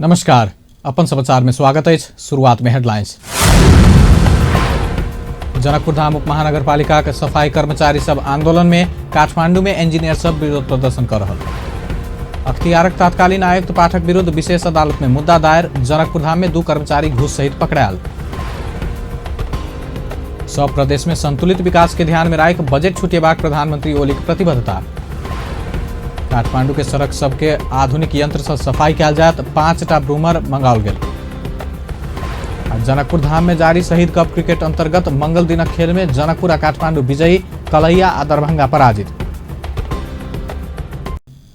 नमस्कार, अपन समाचार में स्वागत है। शुरुआत में हेडलाइंस। जनकपुर धाम उप महानगरपालिका के सफाई कर्मचारी सब आंदोलन में, काठमांडू में इंजीनियर सब विरोध प्रदर्शन कर रहल। अख्तियारक तत्कालीन आयुक्त पाठक विरुद्ध विशेष अदालत में मुद्दा दायर। जनकपुर धाम में 2 कर्मचारी घूस सहित पकड़ायल। सब प्रदेश में संतुलित विकास के ध्यान में राखि बजट छुटेबाक प्रधानमंत्री ओली के प्रतिबद्धता। काठमांडू के सड़क सबके आधुनिक यंत्र से सफाई कयल जायत, 5टा ब्रूमर मंगाओल गेल। आ जनकपुर धाम में जारी शहीद कप क्रिकेट अंतर्गत मंगल दिनक खेल में जनकपुर आ काठमांडू विजयी, कलैया आ दरभंगा पराजित।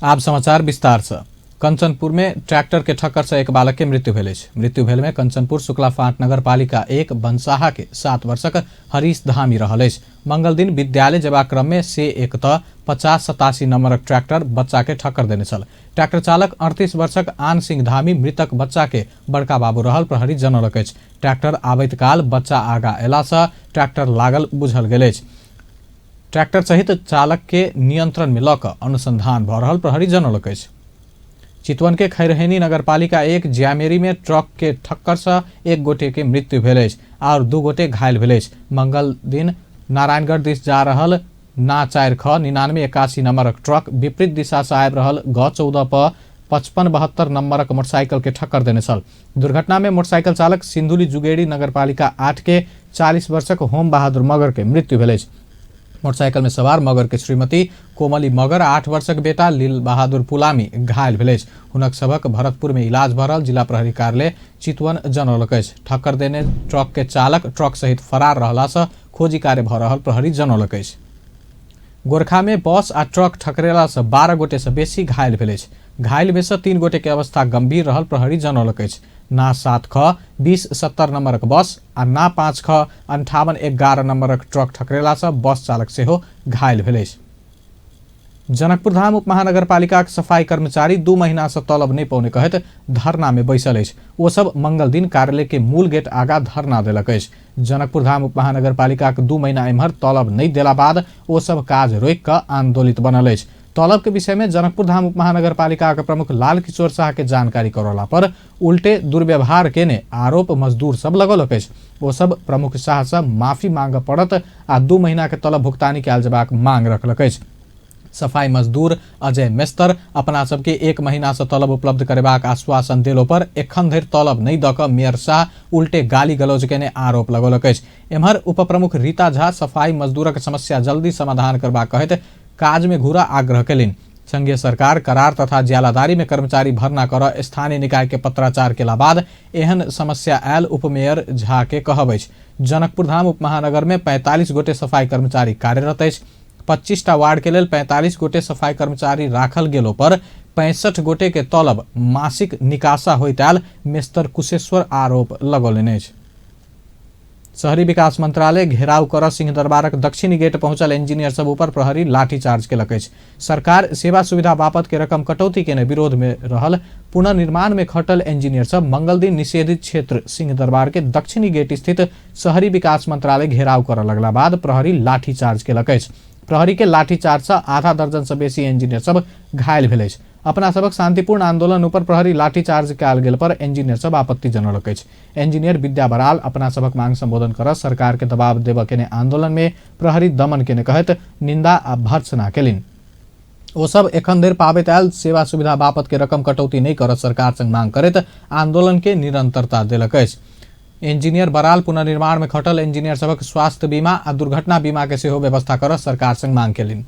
आब समाचार विस्तार से। कंचनपुर में ट्रैक्टर के ठक्कर से एक बालक के मृत्यु भेल अछि। मृत्यु भेल में कंचनपुर शुक्लाफाट नगर पालिका 1 बनसाहा के 7 वर्षक हरीश धामी रहल अछि। मंगल दिन विद्यालय जेबाक क्रम में से 1 त 5087 नंबरक ट्रैक्टर बच्चा के ठक्कर देने छल। ट्रैक्टर चालक 38 वर्षक आन सिंह धामी मृतक बच्चा के बड़का बाबू रहल प्रहरी जनौलक अछि। ट्रैक्टर आबैत काल बच्चा आगा अयला से ट्रैक्टर लागल बुझल गेल अछि। ट्रैक्टर सहित चालक के नियंत्रण में लऽ कऽ अनुसंधान भऽ रहल प्रहरी जनौलक अछि। चितवन के खैरहैनी नगरपालिका 1 ज्यामेरी में ट्रक के ठक्कर से 1 गोटे के मृत्यु भेल अछि और 2 गोटे घायल भेल अछि। मंगल दिन नारायणगढ़ दिस जा रहल ना 4 ख 9981 नंबरक ट्रक विपरीत दिशा से आबि रहल ग 14 प 5572 नंबरक मोटरसाइकिल के ठक्कर देने छल। दुर्घटना में मोटरसाइकिल चालक सिंधुली जुगेड़ी नगरपालिका 8 के 40 वर्षक होम बहादुर मगर के मृत्यु भेल अछि। मोटरसाइकिल में सवार मगर के श्रीमती कोमली मगर 8 वर्षक बेटा लील बहादुर पुलामी घायल भेल अछि। हुनक सभक भरतपुर में इलाज भऽ रहल जिला प्रहरी कार्यालय चितवन जनौलक अछि। ठक्कर देने ट्रक के चालक ट्रक सहित फरार रहला से खोजी कार्य भऽ रहल प्रहरी जनौलक अछि। गोरखा में बस आ ट्रक ठकरेला से 12 गोटे से बेसी घायल भेल अछि। घायल में से 3 गोटे के अवस्था गंभीर रहल प्रहरी जनौलक अछि। ना 7 ख 2070 नंबरक बस आ ना 5 ख 5811 नंबरक ट्रक ठकरेला से बस चालक सेहो घायल भेल अछि। जनकपुर धाम उप महानगरपालिकाक सफाई कर्मचारी 2 महीना से तलब नहि पौने कहैत धरना में बैसल अछि। ओ सब मंगल दिन कार्यालय के मूल गेट आगा धरना देलक अछि। जनकपुर धाम उप महानगरपालिकाक 2 महीना एम्हर तलब नहि देला बाद ओ सब काज रोकि कऽ आंदोलित बनल अछि। तलब के विषय में जनकपुर धाम उप महानगरपालिकाक प्रमुख लाल किशोर शाह के जानकारी करौला पर उल्टे दुर्व्यवहार केने आरोप मजदूर सब लगौलक अछि। ओ सब प्रमुख शाह से माफी मांगऽ पड़त आ 2 महीना के तलब भुगतानी कयल जेबाक मांग रखलक अछि। सफाई मजदूर अजय मेस्तर अपना सबके 1 महीना से तलब उपलब्ध करेबाक आश्वासन देलो पर एखन धरि तलब नहि दऽ कऽ मेयर शाह उल्टे गाली गलौज केने आरोप लगौलक अछि। एम्हर उपप्रमुख रीता झा सफाई मजदूरक समस्या जल्दी समाधान करबाक कहैत काज में घुरा आग्रह केलनि। संघीय सरकार करार तथा ज्यालादारी में कर्मचारी भर्ना कर स्थानीय निकाय के पत्राचार केला बाद एहन समस्या आयल उपमेयर झा के कहब अछि। जनकपुर धाम उपमहानगर में 45 गोटे सफाई कर्मचारी कार्यरत अछि। 25टा वार्ड के लेल 45 गोटे सफाई कर्मचारी राखल गेलो पर 65 गोटे के तलब मासिक निकासा होइत आयल मेस्तर कुशेश्वर आरोप लगौलनि अछि। शहरी विकास मंत्रालय घेराव कर सिंहदरबारक दक्षिणी गेट पहुंचल इंजीनियर सब ऊपर प्रहरी लाठीचार्ज केलक अछि। सरकार सेवा सुविधा बापत के रकम कटौती केने विरोध में रहल पुनर्निर्माण में खटल इंजीनियर सब मंगल दिन निषेधित क्षेत्र सिंहदरबार के दक्षिणी गेट स्थित शहरी विकास मंत्रालय घेराव कर लगला बाद प्रहरी लाठीचार्ज केलक अछि। प्रहरी के लाठीचार्ज से आधा दर्जन से बेसी इंजीनियर सब घायल भेल अछि। अपना सबक शांतिपूर्ण आंदोलन ऊपर प्रहरी लाठीचार्ज कयल गेल पर इंजीनियर सब आपत्ति जनौलक अछि। इंजीनियर विद्या बराल अपना सबक मांग संबोधन कर सरकार के दबाव देबऽ केने आंदोलन में प्रहरी दमन केने कहैत निंदा आ भर्त्सना केलनि। ओ सब एखन धरि पाबैत आयल सेवा सुविधा बापत के रकम कटौती नहि करत सरकार संग मांग करैत आंदोलन के निरंतरता देलक अछि। इंजीनियर बराल पुनर्निर्माण में खटल इंजीनियर सबक स्वास्थ्य बीमा आ दुर्घटना बीमा के सेहो व्यवस्था कर सरकार संग मांग केलनि।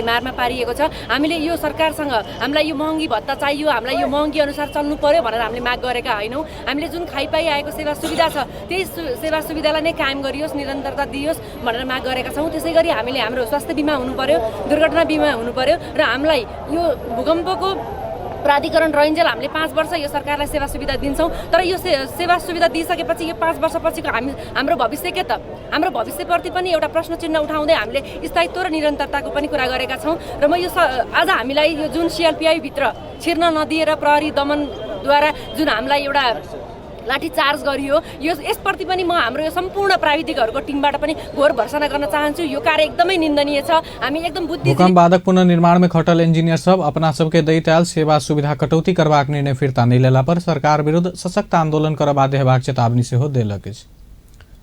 मारमा पारिएको छ। हामीले यो सरकारसँग हामीलाई यो महँगी भत्ता चाहियो, हामीलाई यो महँगी अनुसार चल्नु पर्यो भनेर हामीले माग गरेका होइनौँ। हामीले जुन खाइपाई आएको सेवा सुविधा छ त्यही सेवा सुविधालाई नै कायम गरियोस्, निरन्तरता दिइयोस् भनेर माग गरेका छौँ। त्यसै गरी हामीले हाम्रो स्वास्थ्य बिमा हुनु पर्यो, दुर्घटना बिमा हुनु पर्यो र हामीलाई यो भूकम्पको प्राधिकरण रहन्जेल हामीले 5 वर्ष यो सरकारलाई सेवा सुविधा दिन्छौँ। तर यो सेवा सुविधा दिइसकेपछि यो 5 वर्षपछिको हाम्रो भविष्य के त? हाम्रो भविष्यप्रति पनि एउटा प्रश्न चिन्ह उठाउँदै हामीले स्थायित्व र निरन्तरताको पनि कुरा गरेका छौँ। र म यो आज हामीलाई यो जुन सिएलपिआई भित्र छिर्न नदिएर प्रहरी दमनद्वारा जुन हामीलाई एउटा लाठी चार्ज गरियो। यो यसप्रति पनि म हाम्रो यो सम्पूर्ण प्राविधिकहरूको टिमबाट पनि घोर भर्सना गर्न चाहन्छु। यो कार्य एकदमै निन्दनीय छ। हामी एकदम बुद्धिजीवी। भूकंप बादक पुनर्निर्माण में खटल इंजीनियर सब अपना सबके दैत आयल सेवा सुविधा कटौती करबाक निर्णय फिर्ता नहि लेला पर सरकार विरुद्ध सशक्त आंदोलन करऽ बाध्य हेबाक चेतावनी सेहो देलक अछि।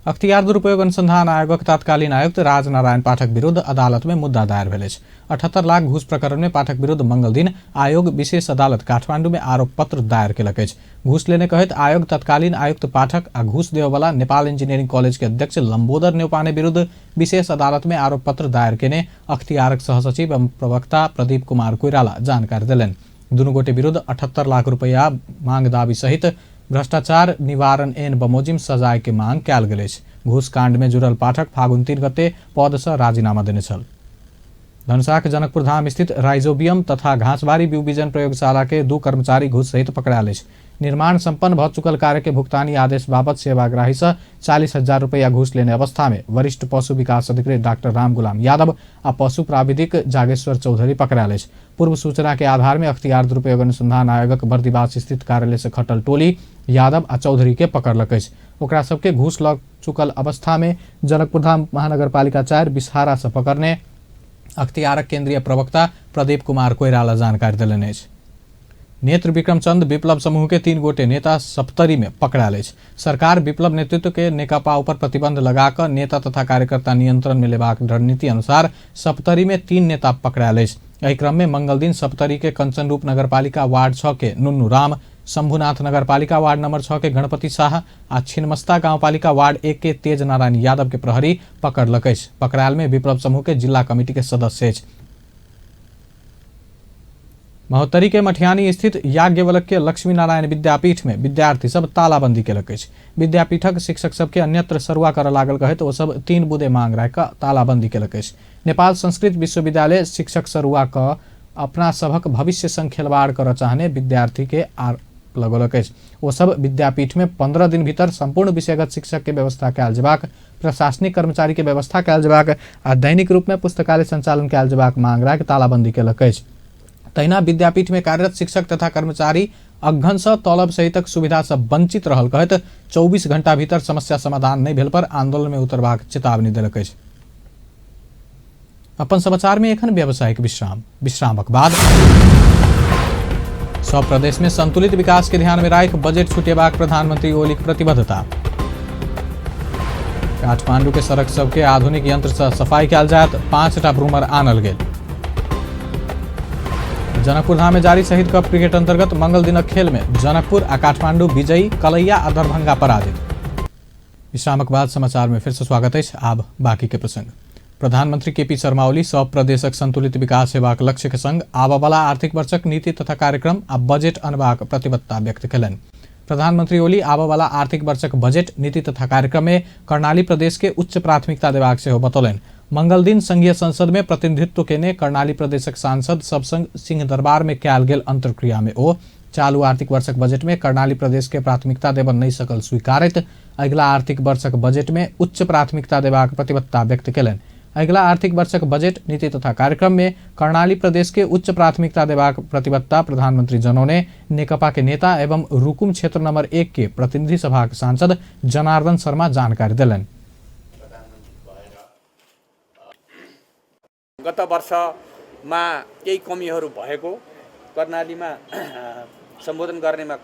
अख्तियार दुरुपयोग अनुसंधान आयोगक तत्कालीन आयुक्त राजनारायण पाठक विरुद्ध अदालत में मुद्दा दायर भेल अछि। 78 लाख घूस प्रकरण में पाठक विरुद्ध मंगल दिन आयोग विशेष अदालत काठमांडू में आरोप पत्र दायर केलक अछि। घूस लेने कहैत आयोग तत्कालीन आयुक्त पाठक आ घूस देबयवला नेपाल इंजीनियरिंग कॉलेज के अध्यक्ष लंबोदर न्यौपाने विरुद्ध विशेष अदालत में आरोप पत्र दायर केने अख्तियारक सहसचिव एवं प्रवक्ता प्रदीप कुमार कोइराला जानकारी देलनि। दुनू गोटे विरुद्ध 78 लाख रुपया मांग दावी सहित भ्रष्टाचार निवारण एन बमोजिम सजाय के मांग कयल गेल अछि। घूस कांड में जुड़ल पाठक फागुन 3 गते पद से राजीनामा देने छल। धनुषाक जनकपुर धाम स्थित राइजोबियम तथा घासबारी बिउ बीजन प्रयोगशाला के 2 कर्मचारी घूस सहित पकड़ायल अछि। निर्माण संपन्न भऽ चुकल कार्य के भुगतानी आदेश बाबत सेवाग्राही से 40,000 रुपया घूस लेने अवस्था में वरिष्ठ पशु विकास अधिकृत डॉक्टर राम गुलाम यादव आ पशु प्राविधिक जागेश्वर चौधरी पकड़ायल अछि। पूर्व सूचना के आधार में अख्तियार दुरुपयोग अनुसंधान आयोगक बर्दिवास स्थित कार्यालय से खटल टोली यादव आ चौधरी के पकड़लक अछि। ओकरा सबके घूस लऽ चुकल अवस्था में जनकपुरधाम महानगरपालिका 4 बिसहारा से पकड़ने अख्तियारक केंद्रीय प्रवक्ता प्रदीप कुमार कोइराला जानकारी देलनि अछि। नेत्र विक्रम चंद विप्लव समूह के 3 गोटे नेता सप्तरी में पकड़ायल अछि। सरकार विप्लव नेतृत्व के नेकपा ऊपर प्रतिबंध लगाकऽ नेता तथा कार्यकर्ता नियंत्रण में लेबाक रणनीति अनुसार सप्तरी में 3 नेता पकड़ायल अछि। एहि क्रम में मंगल दिन सप्तरी के कंचनरूप नगरपालिका वार्ड 6 के नुन्नू राम, शंभुनाथ नगरपालिका वार्ड नंबर 6 के गणपति शाह आ छिन्नमस्ता गांवपालिका वार्ड 1 के तेज नारायण यादव के प्रहरी पकड़लक अछि। पकड़ायल में विप्लव समूह के जिला कमिटी के सदस्य अछि। महोत्तरी के मठियानी स्थित याज्ञवल्क्य लक्ष्मी नारायण विद्यापीठ में विद्यार्थी सब तालाबंदी केलक अछि। विद्यापीठक शिक्षक सबके अन्यत्र सरुआ करऽ लागल कहैत ओ सब 3 बुँदे मांग राखि कऽ तालाबंदी केलक अछि। नेपाल संस्कृत विश्वविद्यालय शिक्षक सरुआ कऽ अपना सभक भविष्य संग खेलवाड़ करऽ चाहने विद्यार्थी के आरोप लगौलक अछि। ओ सब विद्यापीठ में 15 दिन भीतर संपूर्ण विषयगत शिक्षक के व्यवस्था कयल जेबाक, प्रशासनिक कर्मचारी के व्यवस्था कयल जेबाक आ दैनिक रूप में पुस्तकालय संचालन कयल जेबाक मांग राखि तालाबंदी केलक अछि। तहिना विद्यापीठ में कार्यरत शिक्षक तथा कर्मचारी अघन सँ तलब सहितक सुविधा सँ वंचित रहल कहैत 24 घंटा भीतर समस्या समाधान नहि भेल पर आंदोलन में उतरबाक चेतावनी देलक अछि। अपन समाचार में एखन व्यावसायिक विश्राम। विश्रामक बाद सब प्रदेश में संतुलित विकास के ध्यान में राखि बजट छुटेबाक प्रधानमंत्री ओलीक प्रतिबद्धता। काठमांडू के सड़क सबके आधुनिक यंत्र से सफाई कयल जायत, 5टा ब्रूमर आनल गेल। जनकपुर धाम में जारी शहीद कप क्रिकेट अंतर्गत मंगल दिनक खेल में जनकपुर आ काठमांडू विजयी, कलैया आ दरभंगा पराजित। विश्रामक बाद समाचार में फिर से स्वागत अछि। आब बाकी के प्रसंग। प्रधानमंत्री केपी शर्मा ओली सब प्रदेशक संतुलित विकास हेबाक लक्ष्य के संग आबयवला आर्थिक वर्षक नीति तथा कार्यक्रम आ बजट अनबाक प्रतिबद्धता व्यक्त कयलनि। प्रधानमंत्री ओली आबयवला आर्थिक वर्षक बजट नीति तथा कार्यक्रम में कर्णाली प्रदेश के उच्च प्राथमिकता देबाक सेहो बतौलनि। मंगल दिन संघीय संसद में प्रतिनिधित्व केने कर्णाली प्रदेशक सांसद सब संग सिंह दरबार में कयल गेल अंतर्क्रिया में ओ चालू आर्थिक वर्षक बजट में कर्णाली प्रदेश के प्राथमिकता देबऽ नहि सकल स्वीकारैत अगिला आर्थिक वर्षक बजट में उच्च प्राथमिकता देबाक प्रतिबद्धता व्यक्त कयलनि। अगिला आर्थिक वर्षक बजट नीति तथा कार्यक्रम में कर्णाली प्रदेश के उच्च प्राथमिकता देबाक प्रतिबद्धता प्रधानमंत्री जनौने नेकपा के नेता एवं रुकुम क्षेत्र नंबर 1 के प्रतिनिधि सभाक सांसद जनार्दन शर्मा जानकारी देलनि। गत वर्षमा केही कमीहरू भएको, कर्णालीमा सम्बोधन गर्नेमा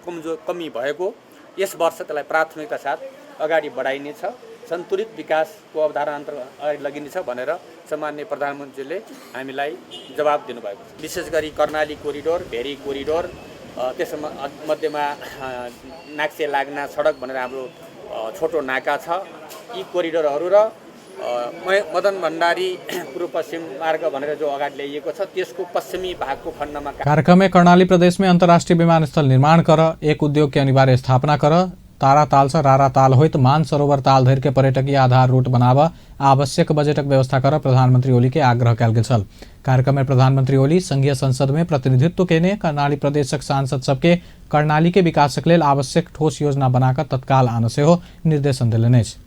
कमी भएको, यस वर्ष त्यसलाई प्राथमिकता साथ अगाडि बढाइनेछ, सन्तुलित विकासको अवधारणा अन्तर्गत अगाडि लगिनेछ भनेर सम्माननीय प्रधानमन्त्रीले हामीलाई जवाब दिनुभएको छ। विशेष गरी कर्णाली कोरिडोर, भेरी कोरिडोर, त्यस मध्येमा नाक्से लाग्ना सडक भनेर हाम्रो छोटो नाका छ, यी कोरिडोरहरू र मदन भण्डारी पूर्व पश्चिम मार्ग भनेर जो अगाडि ल्याइएको छ त्यसको पश्चिमी भागको खण्डमा कार्यक्रम में कर्णाली प्रदेश में अंतर्राष्ट्रीय विमानस्थल निर्माण कर, एक उद्योग के अनिवार्य स्थापना कर, ताराताल से राराताल होइत मानसरोवर ताल धरि के पर्यटकीय आधार रूट बनाब आवश्यक बजटक व्यवस्था कर प्रधानमंत्री ओली के आग्रह कयल गेल छल। कार्यक्रम में प्रधानमंत्री ओली संघीय संसद में प्रतिनिधित्व केने कर्णाली प्रदेशक सांसद सबके कर्णाली के विकासक लेल आवश्यक ठोस योजना बनाकर तत्काल आन सेहो निर्देशन देलनि अछि।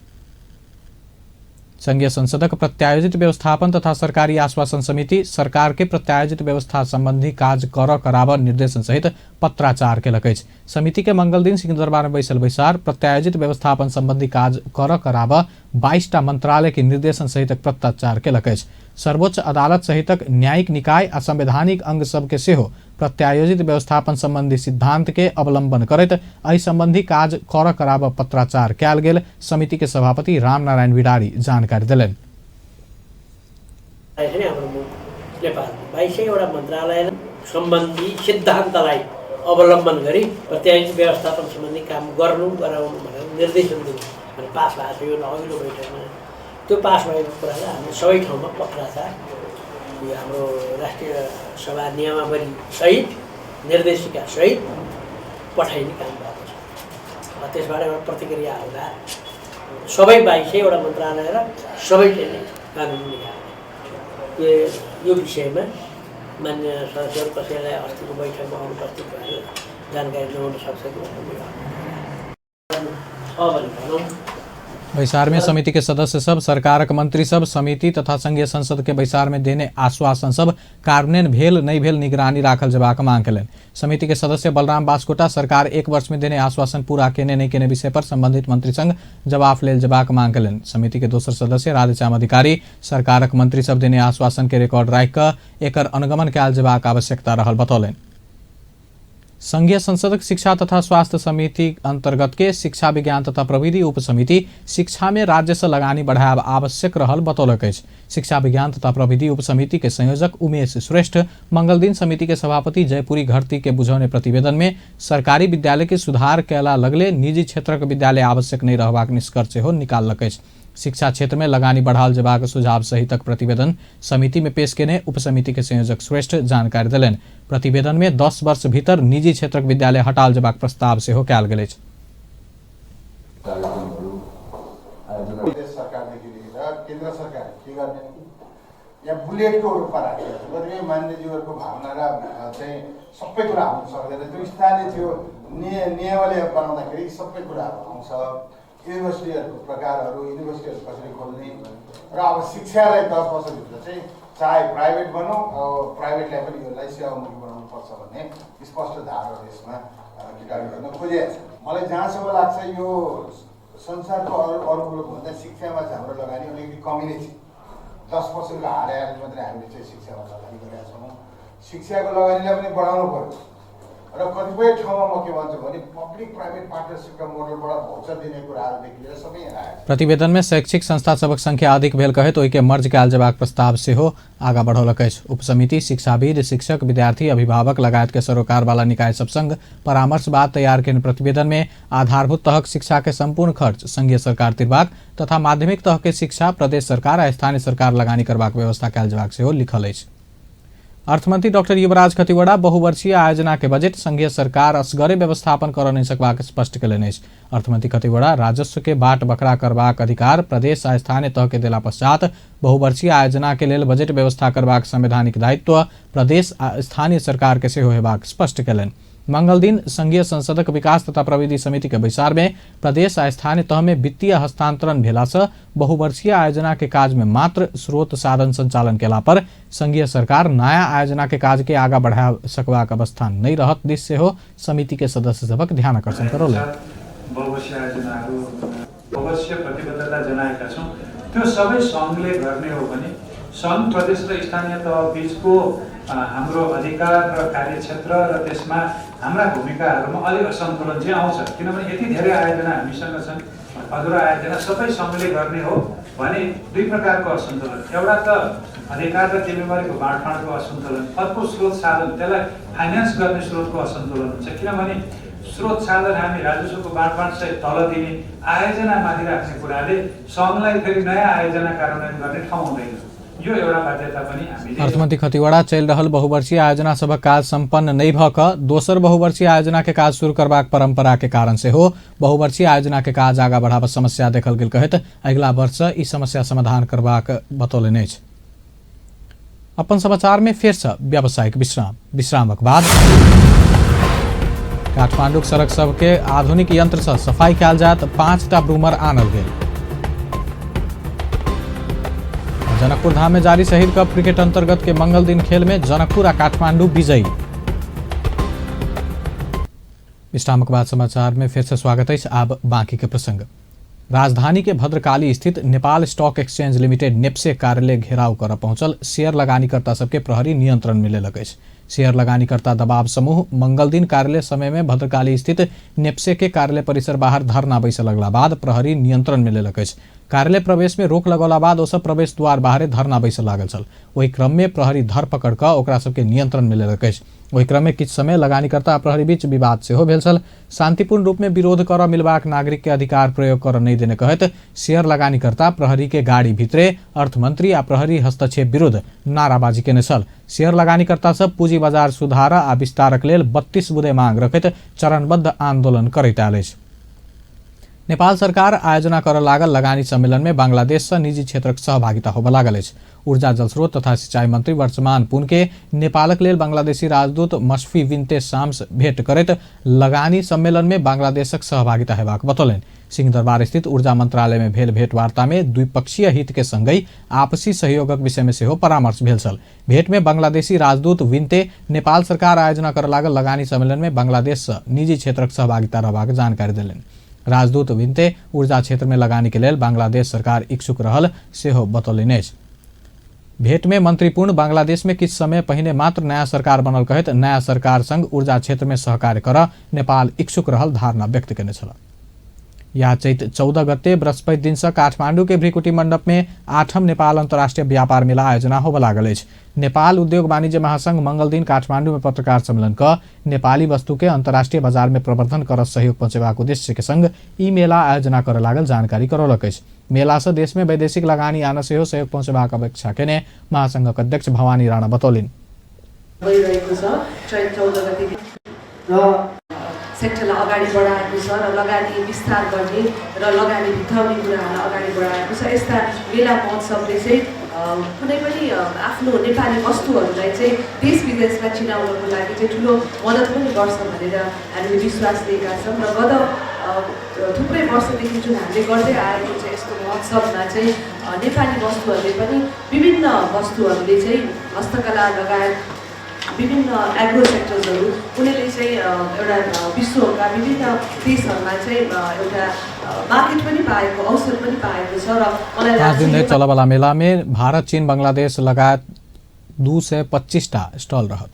संघीय संसदक प्रत्यायोजित व्यवस्थापन तथा सरकारी आश्वासन समिति सरकार के प्रत्यायोजित व्यवस्था संबंधी काज कर कराबऽ निर्देशन सहित पत्राचार केलक अछि। समिति के मंगल दिन सिंहदरबार में बैसल बैसार प्रत्यायोजित व्यवस्थापन संबंधी काज कर कराबऽ 22टा मंत्रालय के निर्देशन सहितक पत्राचार केलक अछि। सर्वोच्च अदालत सहितक न्यायिक निकाय आ संवैधानिक अंग सबके सेहो प्रत्यायोजित व्यवस्थापन संबंधी सिद्धांत के अवलंबन करैत एहि संबंधी काज कर कराबऽ पत्राचार कयल गेल समिति के सभापति रामनारायण विडारी जानकारी देलनि। हाम्रो नेपालमा 22वटा मन्त्रालय सम्बन्धी सिद्धान्तलाई अवलम्बन गरी प्रत्यायोजित व्यवस्थापन सम्बन्धी काम गर्नु गराउनु भनेर निर्देशन दिनु भने पास भएको छ। यो अघिल्लो बैठकमा त्यो पास भएको कुरालाई हामी सबै ठाउँमा पत्राचार यो हाम्रो राष्ट्रिय सभा नियमावली सहित निर्देशिका सहित पठाइने काम भएको छ। त्यसबाट एउटा प्रतिक्रिया आउँदा सबै 22वटा मन्त्रालय र सबै कानुन निकाय यो विषयमा मान्य सदस्यहरू कसैलाई अस्तिको बैठकमा अनुपस्थित भएर जानकारी नहुन सक्छ कि भनेर भनौँ। बैसार में समिति के सदस्य सब सरकारक मंत्री सब समिति तथा संघीय संसद के बैसार में देने आश्वासन सब कार्यान्वयन भेल नहीं भेल निगरानी राखल जेबाक मांग केलनि। समिति के सदस्य बलराम बास्कोटा सरकार 1 वर्ष में देने आश्वासन पूरा केने नहीं केने विषय पर संबंधित मंत्री संग जवाब लेल जेबाक मांग केलनि। समिति के दोसर सदस्य राधेश्याम अधिकारी सरकारक मंत्री सब देने आश्वासन के रिकॉर्ड राखि कऽ एकर अनुगमन कयल जेबाक आवश्यकता रहल बतौलनि। संघीय संसदक शिक्षा तथा स्वास्थ्य समिति अंतर्गत के शिक्षा विज्ञान तथा प्रविधि उपसमिति शिक्षा में राज्य से लगानी बढ़ायब आवश्यक रहल बतौलक अछि। शिक्षा विज्ञान तथा प्रविधि उपसमिति के संयोजक उमेश श्रेष्ठ मंगलदिन समिति के सभापति जयपुरी घरती के बुझौने प्रतिवेदन में सरकारी विद्यालय के सुधार कयला लगले निजी क्षेत्रक विद्यालय आवश्यक नहीं रहबाक निष्कर्ष सेहो निकाललक अछि। शिक्षा क्षेत्र में लगानी बढ़ाल जेबाक सुझाव सहितक प्रतिवेदन समिति में पेश केने उपसमिति के संयोजक श्रेष्ठ जानकारी देलनि। प्रतिवेदन में 10 वर्ष भीतर निजी क्षेत्रक विद्यालय हटाल जेबाक प्रस्ताव सेहो कयल गेल अछि। प्रदेश सरकारदेखि लिएर केन्द्र सरकार के गर्ने या बुलेटको रूपमा राखिएको छ। कतिपय मान्यज्यूहरूको भावना र चाहिँ सबै कुरा आउनु सक्दैन। त्यो स्थानीय त्यो नियमले बनाउँदाखेरि सबै कुराहरू आउँछ। युनिभर्सिटीहरूको प्रकारहरू, युनिभर्सिटीहरू कसरी खोल्ने र अब शिक्षालाई 10 वर्षभित्र चाहिँ चाहे प्राइभेट भनौँ प्राइभेटलाई पनि यसलाई सेवामुखी बनाउनुपर्छ भन्ने स्पष्ट धारणा यसमा किटाणु गर्न खोजिएको छ। मलाई जहाँसम्म लाग्छ यो संसारको अरू अरू मुलुकभन्दा शिक्षामा चाहिँ हाम्रो लगानी अलिकति कमी नै छ। 10% हारेर मात्रै हामीले चाहिँ शिक्षामा लगानी गरेका छौँ। शिक्षाको लगानीलाई पनि बढाउनु पर्यो र कतिपय ठाउँमा म के भन्छु भने पब्लिक प्राइभेट पार्टनरसिपका मोडलबाट भौचर दिने कुराहरूदेखि लिएर सबै यहाँ आएको छ। प्रतिवेदन में शैक्षिक संस्था सभक संख्या अधिक भेल कहैत ओहिके मर्ज कयल जेबाक प्रस्ताव सेहो आगा बढ़ौलक अछि। उपसमिति शिक्षाविद, शिक्षक, विद्यार्थी, अभिभावक लगायत के सरोकारवाला निकाय सब संग परामर्श बाद तैयार केने प्रतिवेदन में आधारभूत तहक शिक्षा के संपूर्ण खर्च संघीय सरकार तिरबाक तथा माध्यमिक तह के शिक्षा प्रदेश सरकार आ स्थानीय सरकार लगानी करबाक व्यवस्था कयल जेबाक सेहो लिखल अछि। अर्थमंत्री डॉक्टर युवराज खतिवड़ा बहुवर्षीय आयोजना के बजट संघीय सरकार असगरे व्यवस्थापन कर नहीं सकबाक स्पष्ट केलनि अछि। अर्थमंत्री खतिवड़ा राजस्व के बाट बकरा करबाक अधिकार प्रदेश आ स्थानीय तह के देला पश्चात बहुवर्षीय आयोजना के लेल बजट व्यवस्था करबाक संवैधानिक दायित्व प्रदेश आ स्थानीय सरकार के सेहो हेबाक स्पष्ट केलनि। मंगलदिन संघीय संसदक विकास तथा प्रविधि समिति के बैसार में प्रदेश आ स्थानीय तह में वित्तीय हस्तांतरण भेला से बहुवर्षीय आयोजना के काज में मात्र स्रोत साधन संचालन केला पर संघीय सरकार नया आयोजना के काज के आगा बढ़ा सकबाक अवस्था नहीं रहत दिस सेहो समिति के सदस्य सभक ध्यान आकर्षण करौलनि। बहुवर्षीय आयोजनाहरू बहुवर्षीय प्रतिबद्धता जनाएका छौँ। त्यो सबै सङ्घले गर्ने हो भने सङ्घ प्रदेश र स्थानीय तह बीचको हाम्रो अधिकार र कार्यक्षेत्र र त्यसमा हाम्रा भूमिकाहरूमा अलिक असन्तुलन चाहिँ आउँछ। किनभने यति धेरै आयोजना हामीसँग छन्, अधुरा आयोजना सबै सङ्घले गर्ने हो भने दुई प्रकारको असन्तुलन, एउटा त अधिकार र जिम्मेवारीको बाँडफाँडको असन्तुलन, अर्को स्रोत साधन त्यसलाई फाइनेन्स गर्ने स्रोतको असन्तुलन हुन्छ। किनभने स्रोत साधन हामी राजस्वको बाँडफाँडसहित तल दिने, आयोजना माथि राख्ने कुराले सङ्घलाई फेरि नयाँ आयोजना कार्यान्वयन गर्ने ठाउँ हुँदैन। यो एउटा बाध्यता पनि हामीले। अर्थमंत्री खतिवड़ा चलि रहल बहुवर्षीय आयोजना सभक काज सम्पन्न नहि भऽ कऽ दोसर बहुवर्षीय आयोजना के काज शुरू करबाक परंपरा के कारण सेहो बहुवर्षीय आयोजना के काज आगा बढ़ाबऽ समस्या देखल गेल कहैत अगिला वर्ष ई समस्या समाधान करबाक बतौलनि अछि। अपन समाचार में फेर से व्यावसायिक विश्राम, विश्रामक बाद काठमांडूक सड़क सबके आधुनिक यंत्र से सफाई कयल जायत, 5टा ब्रूमर आनल गेल। जनकपुर धाम में जारी शहीद कप क्रिकेट अंतर्गत के मंगल दिन खेल में जनकपुर आ काठमांडू विजयी। विश्रामक बाद समाचार में फिर से स्वागत है। आब बाकी के प्रसंग। राजधानी के भद्रकाली स्थित Nepal stock exchange limited NEPSE कार्यालय घेराव कर पहुंचल शेयर लगानीकर्ता सबके प्रहरी नियंत्रण में लेलक अछि। शेयर लगानीकर्ता दबाव समूह मंगल दिन कार्यालय समय में भद्रकाली स्थित नेप्से के कार्यालय परिसर बाहर धरना बैसे लगला बाद प्रहरी नियंत्रण में लेलक अछि। कार्यालय प्रवेश में रोक लगौला बाद ओसब प्रवेश द्वार बाहरे धरना बैसे लागल छल। ओहि क्रम में प्रहरी धरपकड़ कऽ ओकरा सबके नियंत्रण में लेलक अछि। ओहि क्रम में किछु समय लगानीकर्ता आ प्रहरी बीच विवाद सेहो भेल छल। शांतिपूर्ण रूप में विरोध कर मिलबाक नागरिक के अधिकार प्रयोग कर नहि देने कहैत शेयर लगानीकर्ता प्रहरी के गाड़ी भितरे अर्थमंत्री आ प्रहरी हस्तक्षेप विरुद्ध नाराबाजी केने छल। शेयर लगानीकर्ता सब पूंजी बाजार सुधार आ विस्तारक लेल 32 बुँदे मांग रखैत चरणबद्ध आंदोलन करैत आयल अछि। नेपाल सरकार आयोजना करऽ लागल लगानी सम्मेलन में बांग्लादेश से निजी क्षेत्रक सहभागिता होबय लागल अछि। ऊर्जा जलस्रोत तथा सिंचाई मंत्री वर्तमान पुन के नेपालक लेल बांग्लादेशी राजदूत मशफी विन्ते शाम्स भेंट करैत लगानी सम्मेलन में बांग्लादेशक सहभागिता हेबाक बतौलनि। सिंहदरबार स्थित ऊर्जा मंत्रालय में भेल भेंटवार्ता में द्विपक्षीय हित के संगहि आपसी सहयोगक विषय में सेहो परामर्श भेल छल। भेंट में बांग्लादेशी राजदूत विन्ते नेपाल सरकार आयोजना करऽ लागल लगानी सम्मेलन में बांग्लादेश से निजी क्षेत्रक सहभागिता रहबाक जानकारी देलनि। राजदूत विन्ते ऊर्जा क्षेत्र में लगानी के लेल बांग्लादेश सरकार इच्छुक रहल सेहो बतौलनि अछि। भेंट में मंत्री पूर्ण बांग्लादेश में किछु समय पहिने मात्र नया सरकार बनल कहैत नया सरकार संग ऊर्जा क्षेत्र में सहकार्य कर नेपाल इच्छुक रहल धारणा व्यक्त केने छल। या चैत 14 गते बृहस्पति दिन से काठमांडू के भ्रिकुटी मंडप में 8म नेपाल अंतर्राष्ट्रीय व्यापार मेला आयोजना होबय लागल अछि। नेपाल उद्योग वाणिज्य महासंघ मंगल दिन काठमांडू में पत्रकार सम्मेलन क नेपाली वस्तु के अंतर्राष्ट्रीय बाजार में प्रवर्धन कर सहयोग पहुंचेबाक उद्देश्य के संग ई मेला आयोजना करय लागल जानकारी करौलक अछि। मेला से देश में वैदेशिक लगानी आन सेहो सहयोग पहुंचेबाक अपेक्षा केने महासंघक अध्यक्ष भवानी राणा बतौलनि। भइरहेको छ चैत 14 गते र सेक्टरलाई अगाडि बढाएको छ र लगानी विस्तार गर्ने र लगानी भित्राउने कुराहरूलाई अगाडि बढाएको छ। यस्ता मेला महोत्सवले चाहिँ कुनै पनि आफ्नो नेपाली वस्तुहरूलाई चाहिँ देश विदेशमा चिनाउनको लागि चाहिँ ठुलो मद्दत पनि गर्छ भनेर हामीले विश्वास लिएका छौँ र गत थुप्रै वर्षदेखि जुन हामीले गर्दै आएको छ यस्तो महोत्सवमा चाहिँ नेपाली वस्तुहरूले पनि विभिन्न वस्तुहरूले चाहिँ हस्तकला लगायत विभिन्न एग्रो सेक्टर्सहरू उनीहरूले चाहिँ एउटा विश्वका विभिन्न देशहरूमा चाहिँ एउटा मार्केट पनि पाएको, अवसर पनि पाएको छ र मलाई 5 दिन लाग्छ चलबला मेला में भारत, चीन, बांग्लादेश लगायत 225 टा स्टॉल रहत।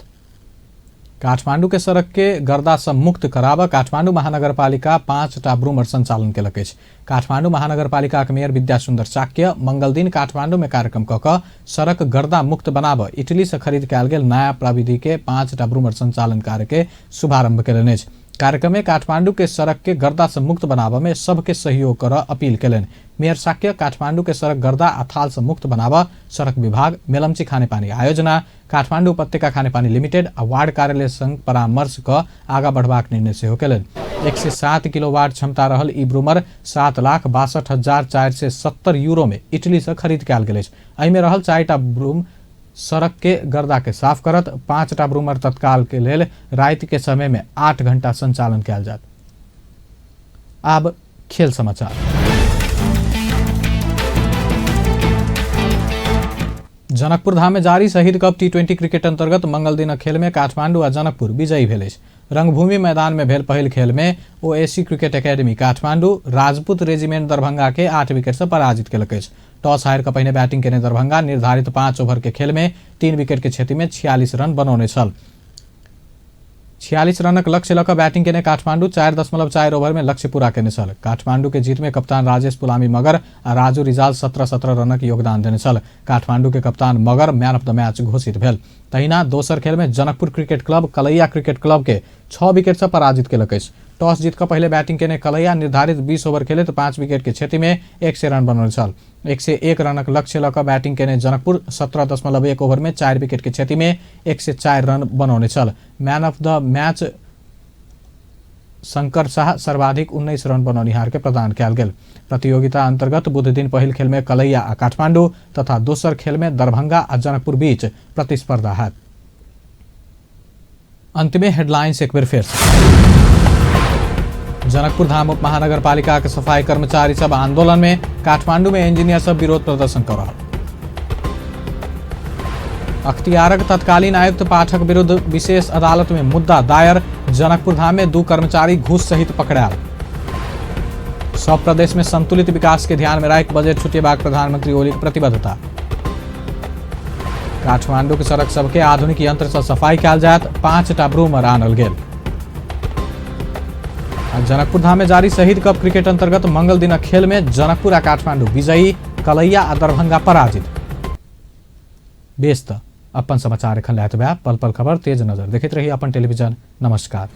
काठमांडू के सड़क के गर्दा से मुक्त कराबऽ काठमांडू महानगरपालिका 5 टा ब्रूमर संचालन केलक अछि। काठमांडू महानगरपालिका के मेयर विद्या सुन्दर शाक्य मंगल दिन काठमांडू में कार्यक्रम कऽ कऽ सड़क गर्दा मुक्त बनाबऽ इटली से खरीद कयल गेल नया प्रविधि के 5 टा ब्रूमर संचालन कार्य के शुभारंभ केलनि अछि। कार्यक्रम में काठमांडू के सड़क के गर्दा से मुक्त बनाबऽ में सबके सहयोग करऽ अपील केलनि। मेयर शाक्य काठमांडू के सड़क गर्दा आ थाल से मुक्त बनाबऽ सड़क विभाग, मेलम्ची खानेपानी आयोजना, काठमांडू उपत्यका खानेपानी लिमिटेड आ वार्ड कार्यालय संग परामर्श कऽ आगाँ बढ़बाक निर्णय सेहो केलनि। 107 किलोवाट क्षमता रहल ई ब्रूमर 7,62,470 यूरो में इटली से खरीद कयल गेल अछि। एहिमे रहल 4 टा ब्रूम सड़क के गर्दा के साफ करत, 5 टा ब्रूमर तत्काल के लेल राति के समय में 8 घंटा संचालन कयल जायत। आब खेल समाचार। जनकपुर धाम में जारी शहीद कप T20 cricket अंतर्गत मंगल दिनक खेल में काठमांडू आ जनकपुर विजयी भेल अछि। रंगभूमि मैदान में भेल पहिल खेल में OAC cricket academy Kathmandu Rajput regiment Darbhanga के 8 विकेट से पराजित केलक अछि। टॉस हारि कऽ पहिने बैटिंग केने दरभंगा निर्धारित 5 ओवर के खेल में 3 विकेट के क्षति में 46 रन बनौने छल। 46 रनक लक्ष्य लऽ कऽ बैटिंग केने काठमांडू 4.4 ओवर में लक्ष्य पूरा केने छल। काठमांडू के जीत में कप्तान राजेश पुलामी मगर आ राजू रिजाल 17-17 रनक योगदान देने छल। काठमांडू के कप्तान Magar man of the match घोषित भेल। तहिना दोसर खेल में Janakpur cricket club Kalaiya cricket club के 6 विकेट से पराजित केलक अछि। टॉस जीत कऽ पहिले बैटिंग केने कलैया निर्धारित 20 ओवर खेलैत 5 विकेट के क्षति में 100 रन बनल छल। 101 रनक लक्ष्य लऽ कऽ बैटिंग केने जनकपुर 17.1 ओवर में 4 विकेट के क्षति में 104 रन बनौने छल। Man of the match Shankar Shah सर्वाधिक 19 रन बनौनिहार के प्रदान कयल गेल। प्रतियोगिता अंतर्गत बुध दिन पहिल खेल में कलैया आ काठमांडू तथा दोसर खेल में दरभंगा आ जनकपुर बीच प्रतिस्पर्धा हैत। अंत में हेडलाइंस एक बेर फेर। जनकपुर धाम उप महानगरपालिका के सफाई कर्मचारी सब आंदोलन में, काठमांडू में इंजीनियर सब विरोध प्रदर्शन कर रहा। अख्तियारक तत्कालीन आयुक्त पाठक विरुद्ध विशेष अदालत में मुद्दा दायर। जनकपुर धाम में 2 कर्मचारी घूस सहित पकड़ायल। सब प्रदेश में संतुलित विकास के ध्यान में राखि बजट छुटेबाक प्रधानमंत्री ओली के प्रतिबद्धता। काठमांडू के सड़क सबके आधुनिक यंत्र से सफाई कयल जायत। 5टा ब्रूमर आनल गेल। आ जनकपुर धाम में जारी शहीद कप क्रिकेट अंतर्गत मंगल दिनक खेल में जनकपुर आ काठमांडू विजयी, कलैया आ दरभंगा पराजित। बेस त अपन समाचार एखन लैत पल पल खबर तेज नजर देखैत रही अपन टेलीविजन। नमस्कार।